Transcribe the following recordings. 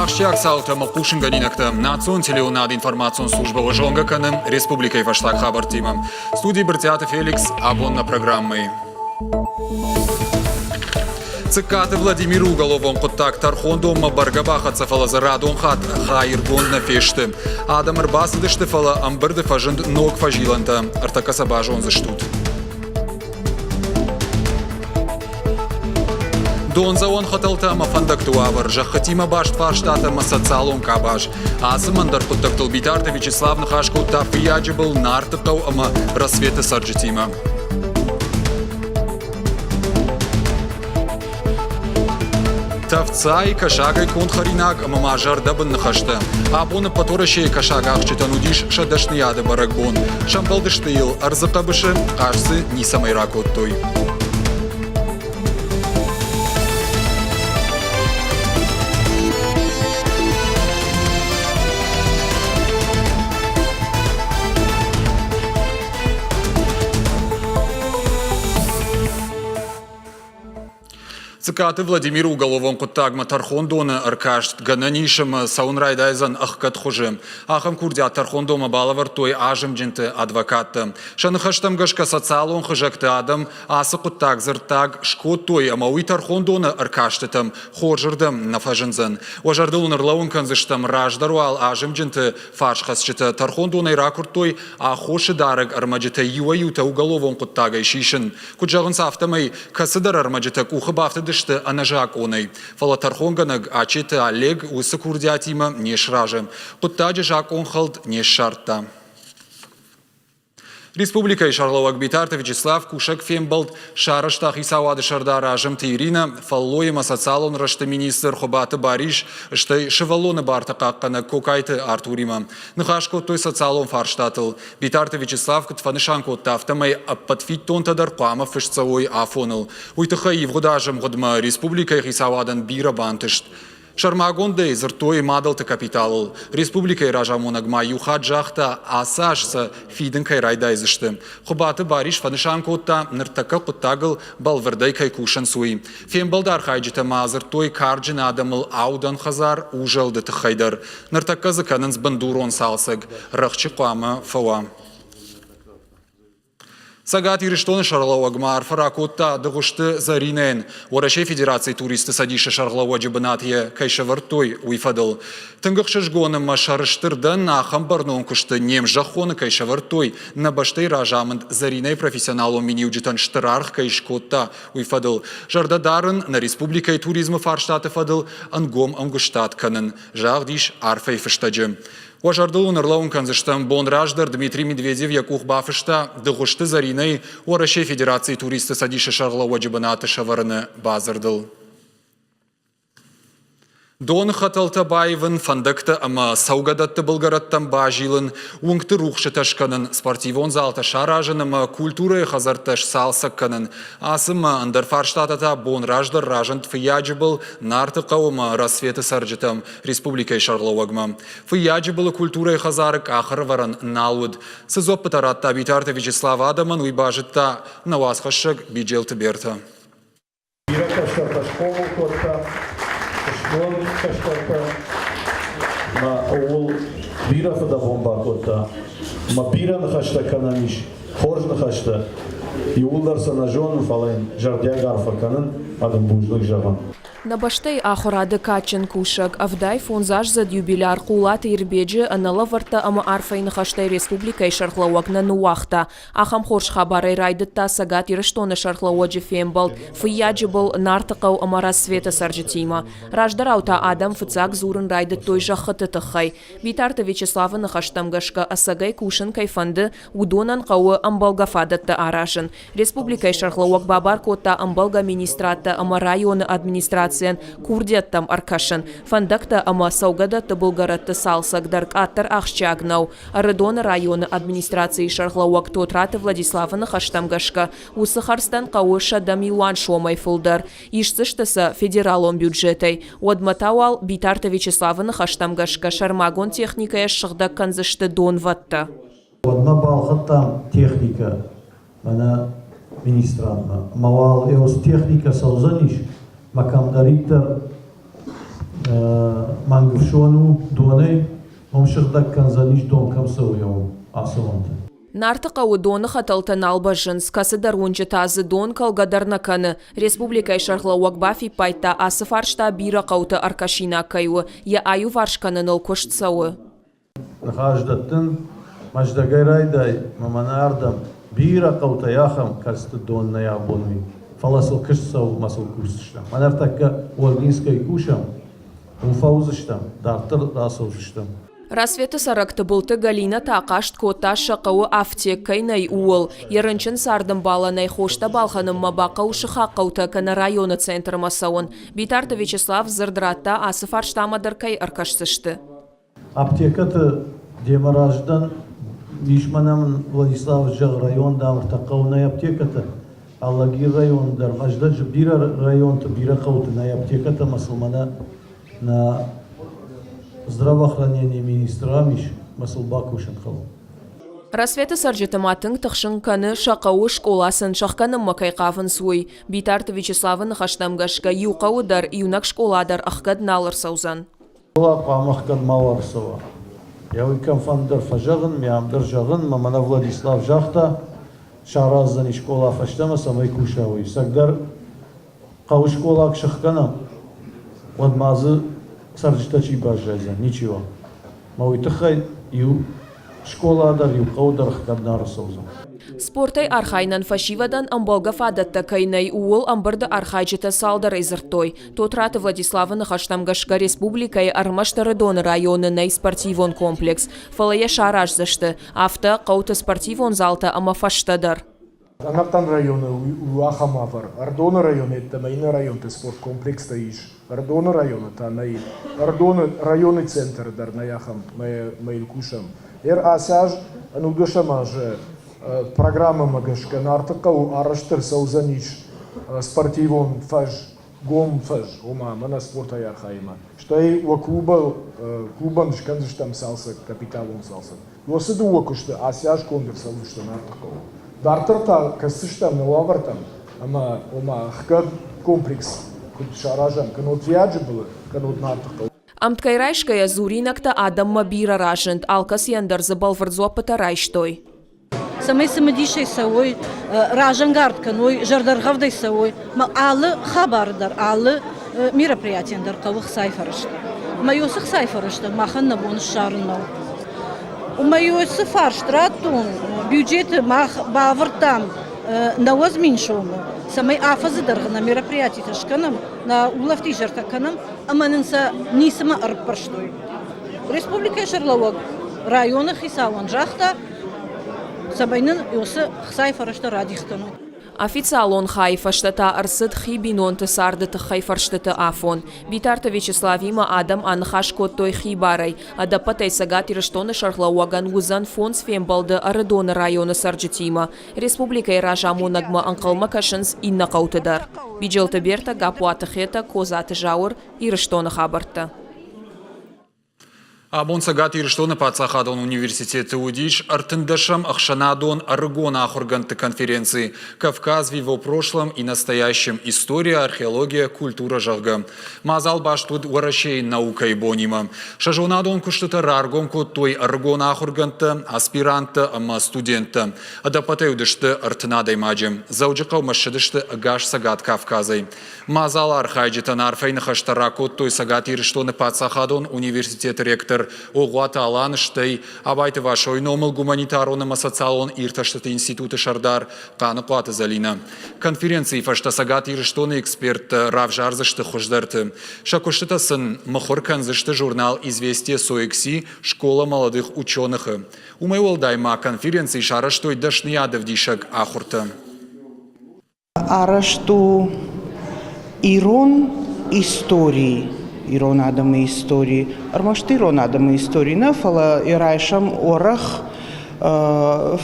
Ахсджиаг цаутӕ ӕмӕ хъусынгӕнинӕгтӕ национ телеуынады информацион службӕ уӕ зонгӕ кӕны республикӕйы фӕстаг хабӕрттимӕ. Студийы Брытъиаты Феликс абон нӕ программӕйы. Цыккаты Владимиры уголовон хъуыддаг тӕрхондонмӕ бӕргӕ бахӕццӕ, фӕлӕ дзы радон хатт хайыргонд нӕ фесты. Адӕм ӕрбацыдысты, фӕлӕ ӕмбырды фӕзынд ног фӕзилӕнтӕ. Ӕртӕккӕ сӕ базондзыстут. Дондзӕуӕн хӕтӕлтӕ ӕмӕ фӕндӕгты уавӕр, зӕххытимӕ баст фарстатӕ ӕмӕ социалон къабаз. Ацы мӕндӕр хъуыддӕгтыл Битарты Вячеслав ныхас кодта Фыййаджыбыл, Нарты хъӕу ӕмӕ Рассветы цӕрджытимӕ. Тӕвдцай, кӕсагӕй конд хӕринаг ӕмӕ ма зӕрдӕбын ныхӕстӕ. Абон ӕппӕт Уӕрӕсейы кӕсагахсджытӕн уыдис сӕ дӕсныйады бӕрӕгбон. Сӕмбӕлдысты йыл ӕрдзы хъӕбысы, хъазт дзы ницӕмӕй ракодтой. Цыкаты Владимиры уголовон хъуыддагмӕ тӕрхондоны ӕркаст гӕнӕн ис ӕмӕ цӕуын райдайдзӕн ӕхгӕд хуызы. Ахӕм курдиат тӕрхондонмӕ балӕвӕрдтой азымджынты адвокаттӕ. Сӕ ныхӕстӕм гӕсгӕ социалон хызӕгты адӕм ацы хъуыддаг дзырддаг скодтой ӕмӕ уый тӕрхондоны ӕркастытӕм хорзырдӕм нӕ фӕзындзӕн. Уӕ зӕрдыл уын ӕрлӕууын кӕндзыстӕм, раздӕр уал азымджынты фарсхӕцджытӕ тӕрхондонӕй ракуырдтой аххосы дарӕг ӕрмӕджытӕй иуӕй-иутӕ уголовон хъуыддагӕй сисын. Куыд зӕгъынц, афтӕмӕй кӕцыдӕр ӕрмӕджытӕ къухы бафтыдысты ӕнӕзакъонӕй. Фӕлӕ тӕрхонгӕнӕг Ачеты Олег уыцы курдиатимӕ не сразы. Хъуыддаджы закъонхӕлд не ссардта. Республикӕйы сӕргълӕууӕг Битарты Вячеслав кусӕг фембӕлд сарӕзта хицауады сӕрдар Азымты Иринӕ, фӕллой ӕмӕ социалон рӕзты министр Хуыбаты Барис, стӕй сывӕллоны барты хъахъхъӕнӕг Кокайты Артуримӕ. Ныхас кодтой социалон фарстатыл. Битарты Вячеслав куыд фӕнысан кодта, афтӕмӕй ӕппӕт фиддонтӕ дӕр хъуамӕ фыст цӕуой афоныл. Уый тыххӕй ивгъуыд азы ӕмгъуыдмӕ республикӕйы хицауадӕн бирӕ бантыст. Сӕрмагондӕй дзырдтой мадӕлты капиталыл. Республикӕйы разамонӕг ма иу хатт загъта, ацы аз сӕ фидын кӕй райдайдзысты. Хуыбаты Барис фӕнысан кодта, ныртӕккӕ хъуыддагыл бӕлвырдӕй кӕй кусынц, уый. Фембӕлды архайджытӕ ма дзырдтой карджын адӕмыл аудӕн хӕдзар узӕлды тыххӕй дӕр. Ныртӕккӕ дзы кӕнынц бындурон цалцӕг. Рӕхджы хъуамӕ фӕуа. Цӕгат Ирыстоны сӕргълӕууӕг ма арфӕ ракодта Дыгъуызты Зӕринӕйӕн, Уӕрӕсейы Федерацийы туристты цӕдисы сӕргълӕууӕджы бынат йӕ кӕй сӕвӕрдтой, уый фӕдыл. Тынг ӕхсызгон ӕмӕ сӕрыстыр дӕн, ахӕм бӕрнон куысты не мзӕххоны кӕй сӕвӕрдтой, нӕ бӕстӕйы разамынд Зӕринӕйы профессионалон миниуджытӕн стыр аргъ кӕй скодта, уый фӕдыл. Зӕрдӕ дарын, нӕ республикӕйы туризмы фарстаты фӕдыл ӕнгом ӕмгуыстад кӕнын, загъд ис арфӕйы фыстӕджы. Уӕ зӕрдыл уын ӕрлӕууын кӕндзыстӕм, бон раздӕр Дмитрий Медведев йӕ къух бафыста Дыгъуызты Зӕринӕйы Уӕрӕсейы Федерацийы туристты цӕдисы сӕргълӕууӕджы бынаты сӕвӕрыны бадзырдыл. Доны хӕтӕлтӕ баивын, фӕндӕгтӕ ӕмӕ цӕугӕдӕтты былгӕрӕттӕм базилын, уынгты рухсытӕ скӕнын, спортивон залтӕ саразын ӕмӕ культурӕйы хӕдзӕрттӕ сцалцӕг кӕнын. Ацы ӕмӕ ӕндӕр фарстатӕ та бон раздӕр разынд Фыййаджыбыл, Нарты хъӕу ӕмӕ Рассветы цӕрджытӕм республикӕйы сӕргълӕууӕгмӕ. Фыййаджыбылы культурӕйы хӕдзары къахӕрывӕрӕн нал уыд. Цы дзуӕппытӕ радта Битарты Вячеслав адӕмӕн, уый базыдта нӕ уацхӕссӕг Биджелты Бертӕ. Бирӕ кӕстӕртӕ схъомыл кодта, сконд кӕстӕртӕ ма ууыл бирӕ фыдӕбон бакодта. Ма бирӕ ныхӕстӕ кӕнӕн ис, хорз ныхӕстӕ. Иууылдӕр сӕ нӕ зонын, фӕлӕ йын зӕрдиаг арфӕ кӕнын ӕмӕ бузныг зӕгъын. Нӕ бӕстӕйы ахуырады кадджын кусӕг, 75-аздзыд юбиляр Хъулаты Ирбеджы ӕнӕлӕвӕрдтӕ ӕмӕ арфӕйы ныхӕстӕй республикӕйы сӕргълӕууӕг нӕ ныууагъта. Ахӕм хорз хабарӕй райдыдта Цӕгат Ирыстоны сӕргълӕууӕджы фембӕлд Фыййаджыбыл, Нартыхъӕу ӕмӕ Рассветы цӕрджытимӕ. Раздӕрау та адӕм фыццаг дзурын райдыдтой зӕххыты тыххӕй. Битарты Вячеславы ныхӕстӕм гӕсгӕ, ӕцӕгӕй кусын кӕй фӕнды, уыдонӕн хъӕуы ӕмбӕлгӕ фадӕттӕ аразын. Республикӕйы сӕргълӕууӕг бабар кодта ӕмбӕлгӕ министрадтӕ ӕмӕ районы администрацийӕн курдиӕттӕм ӕркӕсын. Фӕндӕгтӕ ӕмӕ цӕугӕдӕтты былгӕрӕтты цалцӕг дӕр къаддӕр ахсджиаг нӕу. Ӕрыдоны районы администрацийы сӕргълӕууӕг Тотраты Владиславы ныхӕстӕм гӕсгӕ, уыцы хӕрдзтӕн хъӕуы 100 милуан сомӕй фылдӕр. Исдзысты сӕ федералон бюджетӕй. Уӕдмӕ та уал Битарты Вячеславы ныхӕстӕм гӕсгӕ сӕрмагонд техникӕйӕ ссыгъдӕг кӕндзысты донвӕдтӕ. Уӕдмӕ балхӕдтам техникӕ мӕнӕ министрадмӕ. Ӕмӕ уал еус техникӕ цӕудзӕнис, мӕ кӕмдӕриддӕр. Мӕнгӕфсон у донӕй, уым сыгъдӕг кӕндзӕнис дон кӕм цӕуы, уым ацӕуӕнты. Нарты хъӕуы доны хӕтӕлтӕ нал бӕззынц, кӕцыдӕр уынджы та дзы дон кӕлгӕ дӕр нӕ кӕны. Республикӕйы сӕргълӕууӕг бафиппайдта, ацы фарста бирӕ хъӕуты ӕркӕсинаг кӕй у, йӕ аиуварс кӕныныл куыст цӕуы. Ныхас дӕттын, Мӕздӕгӕй райдай мӕ мӕнӕ ардӕм бирӕ хъӕутӕй ахӕм кӕрцыты дон нӕй абон уый, фӕлӕ сыл куыст цӕуы мӕ сыл кусдзыстӕм. Мӕнӕ ӕртӕккӕ Олгинскӕйы кусӕм, уым фӕуыдзыстӕм, дарддӕр рацӕудзыстӕм. Рассветы цӕрӕг Тыбылты Галинӕ та хъаст кодта, сӕ хъӕуы афтек кӕй нӕй, ууыл. Йӕ рынчын цардӕмбалӕн ӕй хостӕ балхӕнынмӕ бахъӕуы сыхаг хъӕутӕ кӕнӕ районы центрмӕ цӕуын. Битарты Вячеслав дзырд радта, ацы фарстамӕ дӕр кӕй ӕркӕсдзысты. Аптекӕты демӕ раздӕн ис мӕнӕ мын Владислав зӕгъ район, дам, ӕртӕ хъӕуы нӕй аптекӕтӕ. Алагир район дӕр, Мӕздӕджы бирӕ районты, бирӕ хъӕуты нӕй аптекӕтӕ ӕмӕ сыл мӕнӕ нӕ здравоохранение министр ам ис, мӕ сыл бакусын хъӕуы. Рассветы цӕрджыты ма тынг тыхсын кӕны, сӕ хъӕуы скъола сын сӕхгӕнынмӕ кӕй хъавынц, уый. Битарты Вячеславы ныхӕстӕм гӕсгӕ, иу хъӕуы дӕр иунӕг скъола дӕр ӕхгӕд нал ӕрцӕудзӕн. Скъола хъуамӕ ӕхгӕд мауал ӕрцӕуа. Йӕ уый кӕмфӕнды дӕр фӕзӕгъын, ме ам дӕр зӕгъын, мӕ мӕнӕ Владислав загъта, сараздзӕни скъола фӕстӕмӕ, цӕмӕй куса уый. Цӕгдӕр хъӕуы скъола куы сӕхгӕнӕм, уӕд ма дзы цӕрджытӕ чи баззайдзӕн? Ничиуал. Мӕ уый тыххӕй иу скъола дӕр, иу хъӕу дӕр ӕхгӕд нӕ ӕрцӕудзӕн. Спортӕй архайынӕн фӕсивӕдӕн ӕмбӕлгӕ фадӕттӕ кӕй нӕй, ууыл ӕмбырды архайджытӕ цалдӕрӕй дзырдтой. Тотраты Владиславы ныхӕстӕм гӕсгӕ республикӕйы ӕрмӕст Ӕрыдоны районы нӕй спортивон комплекс, фӕлӕ йӕ сараздзысты, афтӕ, хъӕуты спортивон залтӕ ӕмӕ фӕзтӕ дӕр. Ӕнӕхъӕн районы у ахӕм уавӕр. Ӕрыдоны районы йеддӕмӕ иннӕ районты спорткомплекстӕ ис. Ӕрыдоны районы та нӕй. Ӕрыдоны районы центры дӕр нӕй ахӕм, мӕ йыл кусӕм. Ер ацы аз ӕнудӕсӕм азы программӕмӕ гӕсгӕ Нарты хъӕуы арӕзт ӕрцӕудзӕнис спортивон фӕз, гом фӕз, ома мӕнӕ спортӕй архайынмӕ. Стӕй уӕ клубӕн скӕндзыстӕм цалцӕг, капиталон цалцӕг. Уыцы дыууӕ куысты ацы аз конд ӕрцӕудзысты Нартыхъӕуы. Дарддӕр та кӕсдзыстӕм нӕ уавӕртӕм ӕмӕ, ома, ӕхгӕд комплекс куыд саразӕм, кӕннод Фиаджы былы, кӕннод Нартыхъӕуы. Ӕмткӕй райсгӕйӕ дзуринӕгтӕ адӕммӕ бирӕ разынд, алкӕцыйӕн дӕр дзы бӕлвырд дзуӕппытӕ райстой. Цӕмӕй цымыдисӕй цӕуой, разӕнгард кӕной, зӕрдӕргъӕвдӕй цӕуой. Мӕ алы хабары дӕр, алы мероприятийӕн дӕр хъӕуы хцайы фӕрӕзтӕ. Ӕмӕ уыцы хцайы фӕрӕзтӕ махӕн нӕ бон ссарын нӕу. Уымӕ уыцы фарст радтон, бюджеты мах бавӕрдтам 90 000 сомы, цӕмӕй афӕдзы дӕргъы нӕ мероприятитӕ скӕнӕм, нӕ улӕфтизӕртӕ кӕнӕм ӕмӕ нын сӕ ницымӕ ӕрыппӕрстой. Республикӕйы сӕргълӕууӕг районы хицауӕн загъта, цӕмӕй нын уыцы хцайы фӕрӕзтӕ радих кӕной. Официалон хайы фӕстӕ та ӕрцыд хи бинонты царды тыххӕй фӕрстыты афон. Битарты Вячеславимӕ адӕм аныхас кодтой хибарӕй. Ӕдӕппӕтӕй Цӕгат Ирыстоны сӕргълӕууӕгӕн уыдзӕн фондз фембӕлды Ӕрыдоны районы цӕрджытимӕ. Республикӕйы разамонӕгмӕ ӕнхъӕлмӕ кӕсынц иннӕ хъӕуты дӕр. Биджелты Бертӕ, Гаппуаты Хетӕг, Козаты Зауыр, Ирыстоны хабӕрттӕ. Абон Цӕгат Ирыстоны паддзахадон университеты уыдис ӕртындӕсӕм ӕхсӕнадон ӕрыгон ахуыргӕндты конференци «Кавказ в его прошлом и настоящем. История, археология, культура», зӕгъгӕ. Мадзал баст уыд Уӕрӕсейы наукӕйы бонимӕ. Сӕ зонадон куыстытӕ раргом кодтой ӕрыгон ахуыргӕндтӕ, аспиранттӕ ӕмӕ студенттӕ. Ӕдӕппӕтӕй уыдысты 30 адӕймаджы. Дзӕуджыхъӕумӕ ссыдысты ӕгас Цӕгат Кавказӕй. Мадзалы архайджытӕн арфӕйы ныхӕстӕ ракодтой Цӕгат Ирыстоны паддзахадон университеты ректор Огъуаты Алан, стӕй Абайты Васойы номыл гуманитарон ӕмӕ социалон иртӕстыты институты сӕрдар Хъаныхъуаты Зӕлинӕ. Конференцийы фӕстӕ Цӕгат Ирыстоны эксперттӕ равзардзысты хуыздӕрты. Сӕ куыстытӕ сын мыхуыр кӕндзысты журнал «Известия СОЭКСИ. Школа молодых ученых-ы. Уымӕй уӕлдай ма конференцийы сарӕзтой дӕсныйадӕвдисӕг ахуыртӕ. Арӕзт у ирон истори, ирон адӕмы истори. Ӕрмӕст ирон адӕмы истори нӕ, фӕлӕ йӕ райсӕм уӕрӕх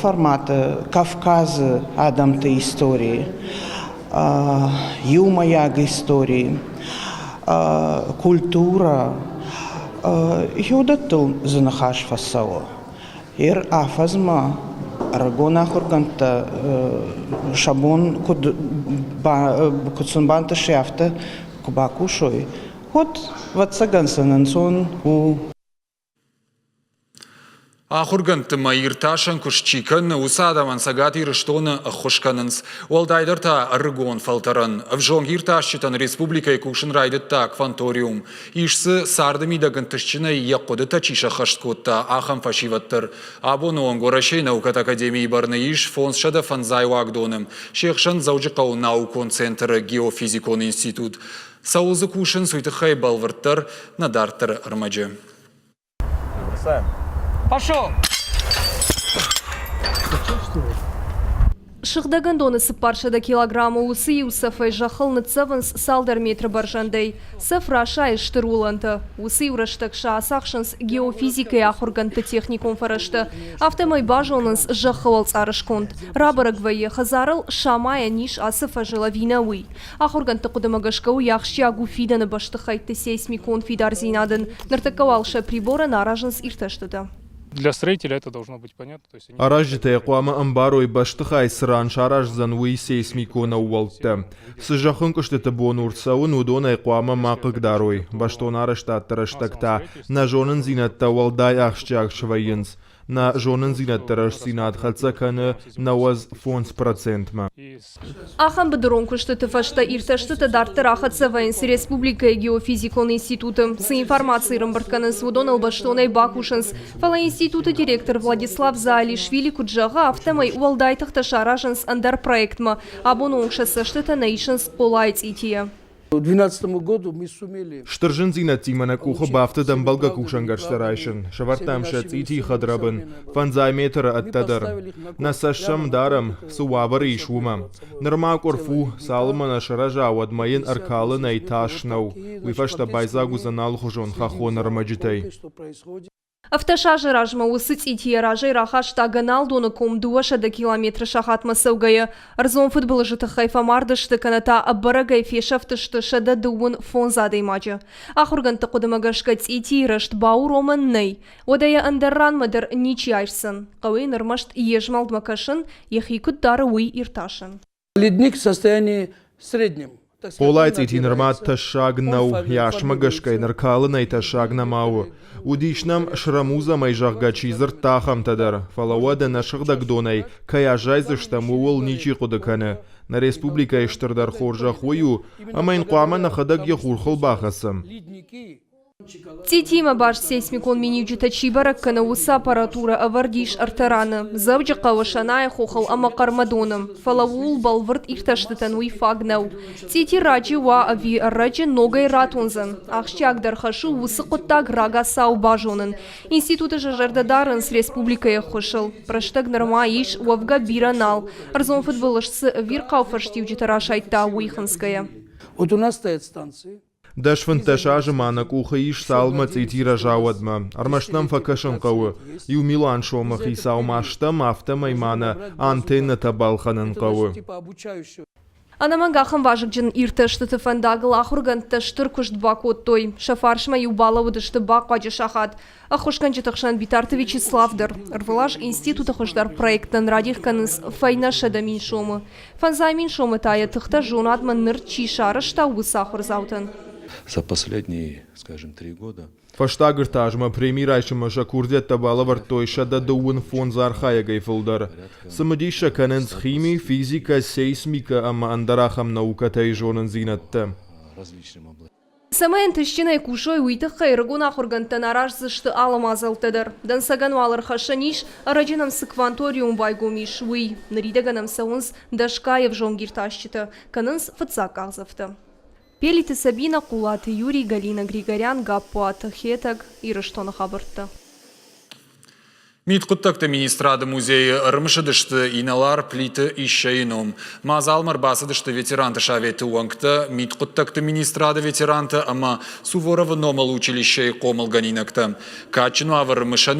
форматы Кавказы адӕмты истори, иумӕйаг истори, культурӕ. Уыдӕттыл дзы ныхас фӕцӕуы. Ер афӕдзмӕ ӕрыгон ахуыргӕндтӕ сӕ бон куыд, куыд сын бантысы, афтӕ куы бакусой, Уӕд, ӕвӕццӕгӕн, сын ӕнцон у. Ахуыргӕндты ма иртасӕн куыст чи кӕны, уыцы адӕмӕн Цӕгат Ирыстоны ӕххуыс кӕнынц. Уӕлдайдӕр та ӕрыгон фӕлтӕрӕн. Ӕвзонг иртасджытӕн республикӕйы кусын райдыдта кванториум. Ис дзы, царды мидӕг ӕнтыстджынӕй йӕ хъуыдытӕ чи сӕххӕст кодта, ахӕм фӕсивӕд дӕр. Абоны онг Уӕрӕсейы наукӕты академийы бӕрны ис 505 уагдоны. Се хсӕн Дзӕуджыхъӕуы наукон центры геофизикон институт. Цӕуыл дзы кусынц, уый тыххӕй бӕлвырддӕр нӕ дарддӕры ӕрмӕджы. Бросаем. Пошел! Сыгъдӕгӕндоны 400 килограммы уыцы иу цӕфӕй зӕххыл ныццӕвынц цалдӕр метры бӕрзӕндӕй. Цӕф расайы стыр уылӕнтӕ. Уыцы иу рӕстӕг сӕ ацахсынц геофизикӕйы ахуыргӕндты техникон фӕрӕзтӕ. Афтӕмӕй базонынц зӕххы уӕлцъары сконд. Рабӕрӕг вӕййы, хӕдзарыл самайӕн ис ацы фӕзыл ӕви нӕ, уый. Ахуыргӕндты хъуыдымӕ гӕсгӕ уый ахсджиаг у фидӕны бӕстыхӕйтты сейсмикон фидардзинадӕн. Ныртӕккӕ уал сӕ приборӕн аразынц иртӕстытӕ. Для строителя это должно быть понятно. То есть они... Аразджытӕ йӕ хъуамӕ ӕмбарой, бӕстыхай цы ран сараздзӕн, уый сейсмикон ӕууӕлттӕ. Цы зӕххынкъуыстыты бон у рцӕуын, уыдон ӕй хъуамӕ ма хъыгдарой. Бӕстон арӕзтадты рӕстӕг та нӕ зонындзинӕдтӕ уӕлдай ахсджиаг свӕййынц. Нӕ зонындзинӕдты рӕстдзинад хӕццӕ кӕны 95 процентмӕ. Ахӕм быдырон куыстыты фӕстӕ иртӕстытӕ дарддӕр ахӕццӕ вӕййынц республикӕйы геофизикон институты. Цы информаци ӕрӕмбырд кӕнынц, уыдоныл бӕстонӕй бакусынц. Фӕлӕ институты директор Владислав Заалишвили куыд зӕгъы, афтӕмӕй уӕлдай тыхтӕ саразынц ӕндӕр проектмӕ. Абоны онг сӕ цӕстытӕ нӕ исынц Хъолайы цъитийӕ. Стыр зындзинӕдтимӕ нӕ къухы бафтыд ӕмбӕлгӕ кусӕнгӕрзтӕ райсын. Сӕвӕрдтам сӕ цъитийы хӕдрӕбын, фӕндзай метры ӕддӕдӕр. Нӕ цӕст сӕм дарӕм, цы уавӕры ис, уымӕ. Нырма къуырф у, цалынмӕ нӕ сырӕза, уӕдмӕ йын ӕркалынӕй тас нӕу. Уый фӕстӕ байдзаг уыдзӕн алыхуызон хӕххон ӕрмӕджытӕй. 17 азы размӕ уыцы цъити йӕ разӕй рахаста Гӕналдоны ком 200 километры сахатмӕ цӕугӕйӕ. Ӕрдзон фыдбылызы тыххӕй фӕмард сты кӕнӕ та ӕбӕрӕгӕй фесӕфтысты 135 адӕймаджы. Ахуыргӕндты хъуыдымӕ гӕсгӕ цъитийы рӕзт бауромӕн нӕй. Уӕдӕ йӕ ӕндӕр ранмӕ дӕр ничи айсдзӕн. Хъӕуы йын ӕрмӕст йе змӕлдмӕ кӕсын, йӕхи куыд дары, уый иртасын. Ледник в состоянии среднем. Хъолайы цъити нырма тӕссаг нӕу, йӕ асмӕ гӕсгӕ йын ӕркалынӕй тӕссаг нӕма у. Уыдис нӕм, срӕмудзӕм ӕй, зӕгъгӕ, чи дзырдта, ахӕмтӕ дӕр. Фӕлӕ уӕд ӕнӕсыгъдӕг донӕй кӕй аззайдзыстӕм, ууыл ничи хъуыды кӕны. Нӕ республикӕйы стырдӕр хорзӕх уый у, ӕмӕ йын хъуамӕ нӕхӕдӕг йӕ хурхыл бахӕцӕм. Цъитимӕ баст сейсмикон миниуджытӕ чи бӕрӕг кӕны, уыцы аппаратурӕ ӕвӕрд ис ӕртӕ раны – Дзӕуджыхъӕуы, Сӕнайы хохыл ӕмӕ Хъӕрмӕдоны. Фӕлӕ ууыл бӕлвырд иртӕстытӕн уый фаг нӕу. Цъити раджы уа ӕви ӕрӕджы ногӕй ратондзӕн. Ахсджиагдӕр хӕс у уыцы хъуыддаг рагацау базонын. Институты сӕ зӕрдӕ дарынц республикӕйы ӕххуысыл. Рӕстӕг нырма ис, уӕвгӕ бирӕ нал. Ӕрдзон фыдбылыз цы ӕвирхъау фӕстиуджытӕ расайдта, уый хынцгӕйӕ. Вот у нас стоят станции. 10-15 азы ма нӕ къухы ис цалынмӕ цъити рӕза, уӕдмӕ. Ӕрмӕст нӕм фӕкӕсын хъӕуы. Иу милуан сомы хицау ма стӕм, афтӕмӕй ма нӕ антеннӕтӕ балхӕнын хъӕуы. Ӕнӕмӕнг ахӕм вазыгджын иртӕстыты фӕндагыл ахуыргӕндтӕ стыр куыст бакодтой. Сӕ фарсмӕ-иу балӕууыдысты бахъуаджы сахат. Ӕххуысгӕнджыты хсӕн Битарты Вячеслав дӕр. Ӕрвылаз институты хуыздӕр проекттӕн радих кӕнынц фӕйнӕ 100 000 сомы. Фӕндзай мин сомы та йӕ тыхтӕ зонадмӕ ныр чи сарӕзта, уыцы ахуырдзаутӕн. За последние, скажем, 3 года Фӕстаг ӕртӕ азмӕ преми райсынмӕ сӕ курдиӕттӕ балӕвӕрдтой 125 архайӕгӕй фылдӕр. Цымыдис сӕ кӕнынц хими, физикӕ, сейсмикӕ ӕмӕ ӕндӕр ахӕм наукӕтӕй зонындзинӕдтӕ. Цӕмӕй ӕнтыстджынӕй кусой, уый тыххӕй ӕрыгон ахуыргӕндтӕн араздзысты алы мадзӕлттӕ дӕр. Дӕнцӕгӕн уал ӕрхӕссӕн ис, ӕрӕджы нӕм цы кванториум байгом ис, уый. Ныридӕгӕн ӕм цӕуынц дӕсгай ӕвзонг иртасджытӕ, кӕнынц фыццаг къахдзӕфтӕ. Пелиты Сабинӕ, Хъулаты Юрий, Галина Григорян, Гаппуаты Хетӕг, Ирыстоны хабӕрттӕ. Мидхъуыддӕгты министрады музейы ӕрымысыдысты инӕлар Плиты Иссӕйы ном. Мадзалмӕ ӕрбацыдысты ветеранты советы уӕнгтӕ, мидхъуыддӕгты министрады ветерантӕ ӕмӕ Суворовы номыл училищейы хъомылгӕнинӕгтӕ. Кадджын уавӕры мысӕн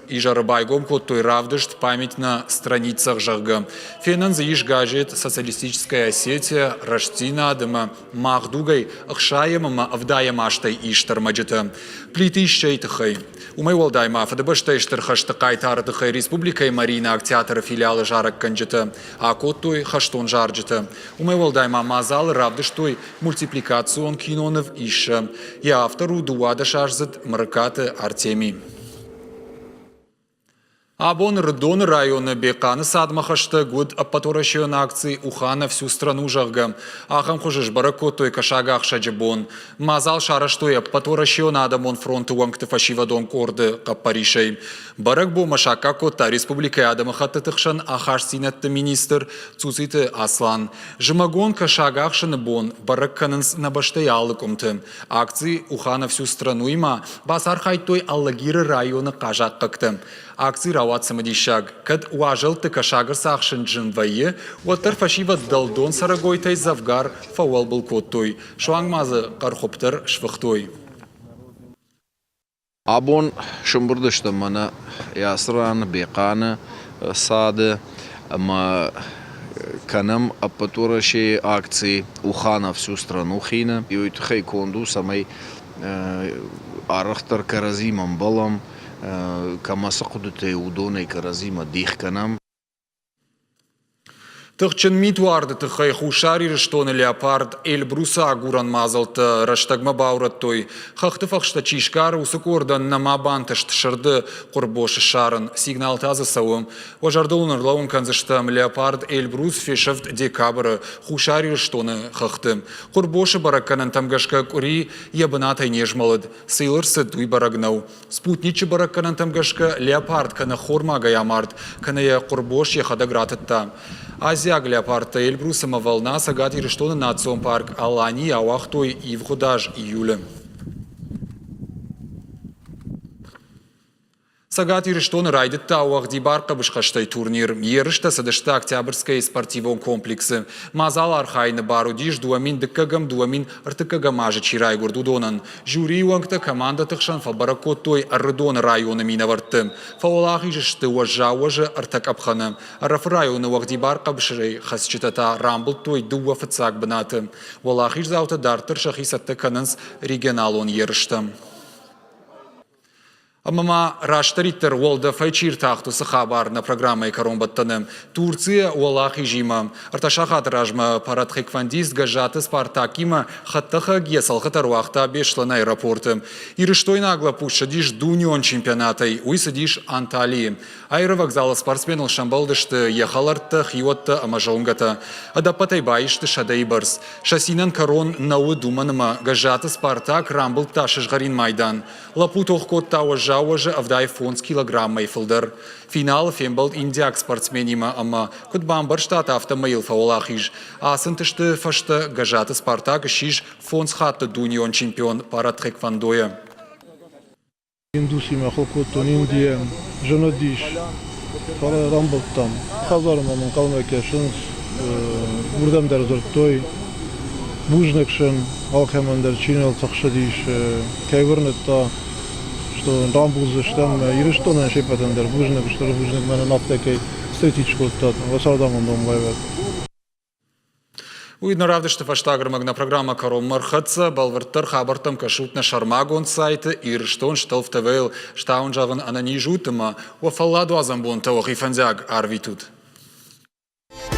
изӕры байгом кодтой равдыст «Память на страницах», зӕгъгӕ. Фенӕн дзы ис газет «Социалистическая Осетия», «Рӕстдзинад» ӕмӕ «Мах дугӕй» ӕхсайӕм ӕмӕ ӕвдайӕм азтӕй ист ӕрмӕджытӕ. Плиты Иссӕйы тыххӕй. Уымӕй уӕлдай ма Фыдыбӕстӕйы Стыр хӕсты хъайтар. Хъайтары тыххӕй республикӕйы Мариинаг театры филиалы зарӕггӕнджытӕ акодтой хӕстон зарджытӕ. Уымӕй уӕлдай ма мадзалы равдыстой мультипликацион киноныв Иссӕ. Йӕ автор у 12-аздзыд Мырыкаты Артемий. Абон Рыдоны районы Бехъаны цадмӕ хӕстӕг уыд ӕппӕтуӕрӕсейон акци «Уха на всю страну», зӕгъгӕ. Ахӕм хуызы сбӕрӕг кодтой кӕсагахсӕджы бон. Мадзал сарӕзтой Ӕппӕтуӕрӕсейон адӕмон фронты уӕнгты фӕсивӕдон къорды хъӕппӕрисӕй. Бӕрӕгбонмӕ саккаг кодта республикӕйы адӕмыхӕттыты хсӕн ахастдзинӕдты министр Цуциты Аслан. Зымӕгон кӕсагахсыны бон бӕрӕг кӕнынц нӕ бӕстӕйы алы къуымты. Акци «Уха на всю страну»-имӕ бацархайдтой Алагиры районы хъазахъхъӕгтӕ. Акци рауад цымыдисаг. Кӕд уазӕлтты кӕсаг ӕрцахсын зын вӕййы, уӕддӕр фӕсивӕд дӕлдон цӕрӕгойтӕй дзӕвгар фӕуӕлбыл кодтой. Суанг ма дзы хъӕрхуыпп дӕр сфыхтой. Абон сымбырд стӕм мӕнӕ ацы ран Бехъаны цады ӕмӕ кӕнӕм ӕппӕтуӕрӕсейы акци «Уха на всю страну хины». Уый тыххӕй конд у, цӕмӕй арӕхдӕр кӕрӕдзимӕ ӕмбӕлӕм, кӕмӕ цы хъуыдытӕ и, уыдонӕй кӕрӕдзимӕ дих кӕнӕм. Тыхджын митуарды тыххӕй Хуссар Ирыстоны леопард Эльбрусы агурӕн мадзӕлттӕ рӕстӕгмӕ баурӕдтой. Хӕхты фӕхстӕ чи сгары, уыцы къордӕн нӕма бантыст сырды хъуырбос ссарын. Сигналтӕ дзы цӕуы. Уӕ зӕрдыл уын ӕрлӕууын кӕндзыстӕм, леопард Эльбрус фесӕфт декабры Хуссар Ирыстоны хӕхты. Хъуырбосы бӕрӕггӕнӕнтӕм гӕсгӕ къуыри йӕ бынатӕй не змӕлыд. Цы йыл ӕрцыд, уый бӕрӕг нӕу. Спутничы бӕрӕггӕнӕнтӕм гӕсгӕ, леопард кӕнӕ хормагӕй амард, кӕнӕ йӕ хъуырбос йӕхӕдӕг ратыдта. Азиаг леопардтӕ Эльбрус ӕмӕ Волна Цӕгат Ирыстоны национ парк Аланийы ауагътой ивгъуыд аз июлы. Цӕгат Ирыстоны райдыдта уӕгъдибар хъӕбысхӕстӕй турнир. Ерыстӕ цыдысты Октябрьскӕйы спортивон комплексы. Мадзал архайыны бар уыдис 2002-ӕм, 2003-ӕм азы чи райгуырд, уыдонӕн. Жюрийы уӕнгтӕ командӕты хсӕн фӕбӕрӕг кодтой Ӕрыдоны районы минӕвӕртты. Фӕуӕлахиз сты уӕззау уӕзы ӕртӕ къӕпхӕны. Ӕрӕфы районы уӕгъдибар хъӕбысӕй хӕцджытӕ та рамбылдтой дыууӕ фыццаг бынаты. Уӕлахиздзаутӕ дарддӕр сӕхи цӕттӕ кӕнынц регионалон ерыстӕм. Ӕмӕ ма растдӕриддӕр уӕлдӕфӕй чи ртахт, уыцы хабар нӕ программӕйы кӕронбӕттӕны. Турцийӕ уӕлахизимӕ. Ӕртӕ сахаты размӕ паратхэквондист Гӕззаты Спартакимӕ хӕдтӕхӕг йӕ цӕлхытӕ руагъта Беслӕны аэропорты. Ирыстойнаг лӕппу ссыдис дунеон чемпионатӕй, уый цыдис Анталийы. Аэровокзалы спортсменыл сӕмбӕлдысты йӕ хӕлӕрттӕ, хиуӕттӕ ӕмӕ зонгӕтӕ. Ӕдӕппӕтӕй баисты сӕдӕйы бӕрц. Сӕ цинӕн кӕрон нӕ уыд, уымӕн ӕмӕ Гӕззаты Спартак рамбылдта сызгъӕрин майдан. Лӕппу тох кодта уӕззау уӕзы 75 килограммӕй фылдӕр. Финалы фембӕлд индиаг спортсменимӕ ӕмӕ, куыд бамбӕрстат, афтӕмӕй йыл фӕуӕлахиз. Ацы ӕнтысты фӕстӕ Гӕззаты Спартак ссис фондз хатты дунеон чемпион паратхэквондойӕ. Индусимӕ хыл кодтон Индийӕ, зын уыдис, фӕлӕ рамбылдтам. Хӕдзары мӕм ӕнхъӕлмӕ кӕсынц, уырдӕм дӕр дзырдтой. Бузныг сын, алкӕмӕн дӕр чи ныл тыхсыдис, кӕй уырныдта, что рамбулдзыстӕм Ирыстонӕн се ппӕтӕн дӕр бузныг, стыр бузныг мӕнӕн афтӕ кӕй встретить кодтат, уӕ цардамондон байвӕд. Уый нӕ равдысты фӕстаг ӕрмӕг нӕ программӕ кӕронмӕ ӕрхӕццӕ. Бӕлвырддӕр хабӕрттӕм кӕсут нӕ сӕрмагонд сайты Ирыстон Стълф ТВ-йыл. Стауын зӕгъын ӕнӕниз ут ӕмӕ уӕ фӕлладуадзӕн бонтӕ уӕхи фӕндиаг арвитут.